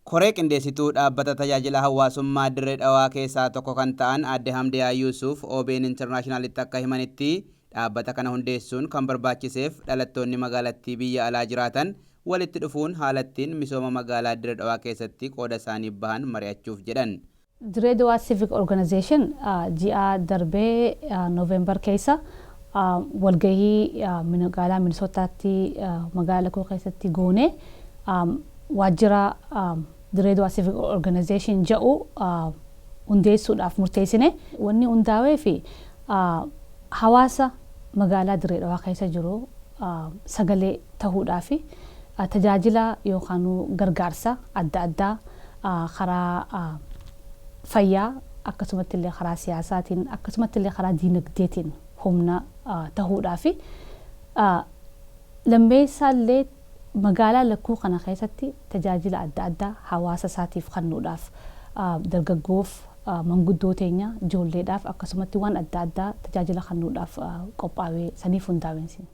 Koree qindeessituu dhaabbata tajaajila hawaasummaa Dirree Dhawaa keessaa tokko kan ta'an Aadde Hamdiyaa Yuusuf OBN Internationalitti akka himanitti, dhaabbata kana hundeessuun kan barbaachiseef dhalattoonni magaalattii biyya alaa jiraatan walitti dhufuun haala ittiin misooma magaalaa Dirree Dhawaa keessatti qooda isaanii bahan mari'achuuf jedhan. Dirree Dawaa Civic Organization ji'a darbee November keessa walgahii magaalaa Minisootaatti, magaalaa Lakkuu keessatti goone, waajjira Dirree Dawaa Civic Organization jedhu hundeessuudhaaf murteessine. Wanni hundaa'ee fi hawaasa magaalaa Dirree Dhawaa keessa jiru sagalee ta'uudhaa fi tajaajila yookaan gargaarsa adda addaa karaa fayyaa, akkasumatti illee karaa siyaasaatiin, akkasumatti illee karaa diinagdeetiin humna ta'uudhaa fi lammeessaallee magaalaa Lakkuu kana keessatti tajaajila adda addaa hawaasa isaatiif kennuudhaaf, dargaggoof, manguddoo teenya, ijoolleedhaaf, akkasumatti waan adda addaa tajaajila kennuudhaaf qophaa'ee saniif hundaa'eensi.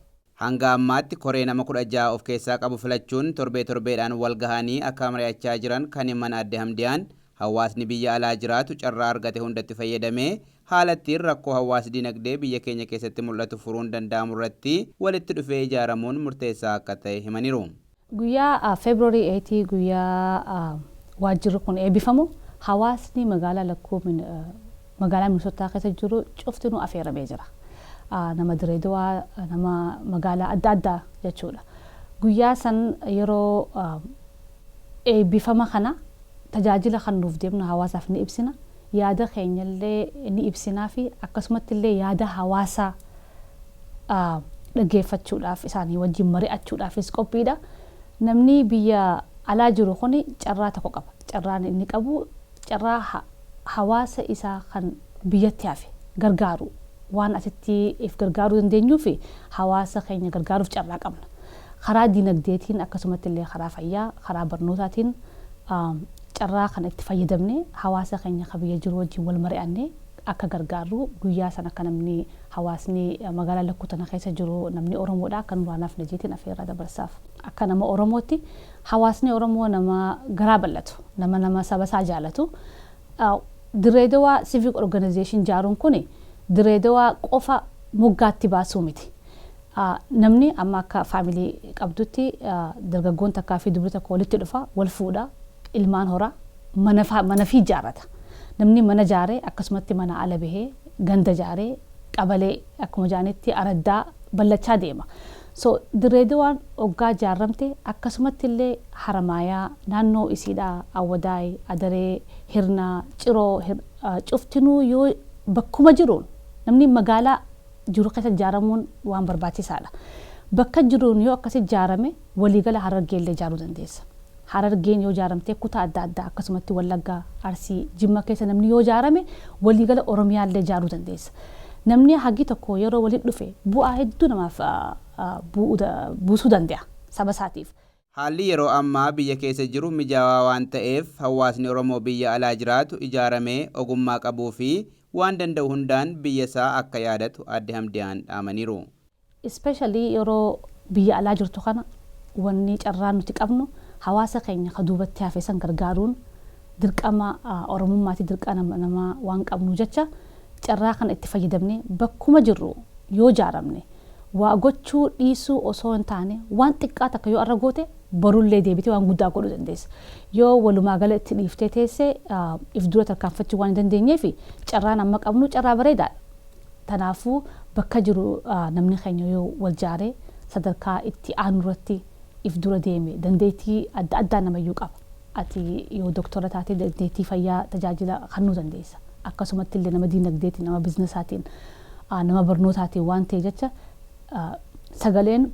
Hanga ammaatti koree nama 16 of keessaa qabu filachuun torbee torbeedhaan wal gahanii akka mari'achaa jiran kan himan Aadde Hamdiyaan, hawaasni biyya alaa jiraatu carraa argate hundatti fayyadamee haala ittiin rakkoo hawaas dinagdee biyya keenya keessatti mul'atu furuun danda'amu irratti walitti dhufee ijaaramuun murteessaa akka ta'e himaniiru. Guyyaa February 8, guyyaa waajjirri kun eebbifamu, hawaasni magaalaa Lakkuu, magaalaa Minisootaa keessa jiru cuftinuu affeeramee jira. Nama Dirree Dawaa, nama magaalaa adda addaa jechuudha. Guyyaa san yeroo eebbifama kana tajaajila kan nuuf deemnu hawaasaaf ni ibsina. Yaada keenyallee ni ibsinaa fi akkasumatti illee yaada hawaasaa dhaggeeffachuudhaaf, isaanii wajjin mari'achuudhaafis qophiidha. Namni biyya alaa jiru kuni carraa tokko qaba. Carraan inni qabu carraa hawaasa isaa kan biyyatti hafe gargaaru, waan asitti if gargaaruu dandeenyuu fi hawaasa keenya gargaaruuf carraa qabna. Karaa dinagdeetiin, akkasumatti illee karaa fayyaa, karaa barnootaatiin carraa kana itti fayyadamne hawaasa keenya kan biyya jiru wajjin wal mari'annee akka gargaarru, guyyaa sana akka namni hawaasni magaalaa Lakkuu tana keessa jiru, namni Oromoodha, akka nurraa nafne jeetiin afeerraa dabarsaaf. Akka nama Oromootti, hawaasni Oromoo nama garaa bal'atu, nama saba isaa jaalatu. Dirree Dawaa Civic Organization jaaruun kuni Dirree Dawaa qofa moggaatti baasuu miti. Namni amma akka family qabdutti dargaggoon takkaa fi dubri tokko walitti dhufa, wal fuudha, ilmaan hora, mana fi ijaarrata. Namni mana jaaree akkasumatti mana ala bahee ganda jaaree, qabalee, akkuma jaanitti araddaa ballachaa deema. So Dirree Dawaan hoggaa jaarramte akkasumatti illee Haramaayaa, naannoo isiidhaa, Awwadaay, Adaree, Hirnaa, Ciroo cuftinuu yoo bakkuma jiruun namni magaalaa jiru keessa ijaaramuun waan barbaachisaadha. Bakka jiruun yoo akkasi ijaarame waliigala Harargeellee ijaaruu dandeessa. Harargeen yoo ijaaramte kutaa adda addaa, akkasumatti Wallaggaa, Arsii, Jimma keessa namni yoo ijaarame waliigala Oromiyaallee ijaaruu dandeessa. Namni hagi tokko yeroo walitti dhufe bu'aa hedduu namaaf buusuu danda'a saba isaatiif. Haalli yeroo ammaa biyya keessa jiru mijaawaa waan ta'eef hawaasni Oromoo biyya alaa jiraatu ijaaramee ogummaa qabuu fi waan danda'u hundaan biyya isaa akka yaadatu Aadde Hamdiyaan dhaamaniiru. Especially yeroo biyya alaa jirtu kana, wanni carraa nuti qabnu hawaasa keenya ka duubatti hafe san gargaaruun dirqama Oromummaati, dirqama nama waan qabnu jecha carraa kana itti fayyadamne bakkuma jirru yoo jaaramne, waa gochuu dhiisuu osoo hin taane, waan xiqqaa takka yoo arra goote borullee deebitee waan guddaa godhuu dandeessa. Yoo walumaa gala itti dhiiftee teesse if dura tarkaanfachuu waan hin dandeenyeef, carraan amma qabnu carraa bareedaadha. Kanaafuu bakka jiru namni keenya yoo wal jaaree sadarkaa itti aanu irratti if dura deeme, dandeettii adda addaa namayyuu qaba. Ati yoo doktora taate dandeettii fayyaa tajaajila kennuu dandeessa. Akkasumatti illee nama diinagdeetiin, nama businessaatiin, nama barnootaatiin waan ta'e jecha, sagaleen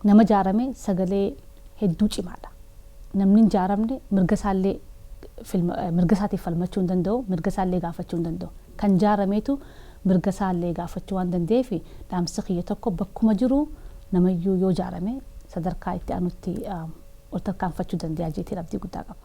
nama jaarame sagalee hedduu cimaadha. Namni hin jaaramne mirga isaallee mirga isaatiif falmachuu hin danda'u, mirga isaallee gaafachuu hin danda'u. Kan jaarameetu mirga isaallee gaafachuu waan danda'eef, dhaamsi kiyya tokko, bakkuma jiru namayyuu yoo jaarame sadarkaa itti aanutti ol tarkaanfachuu danda'a jeetiin abdii guddaa qaba.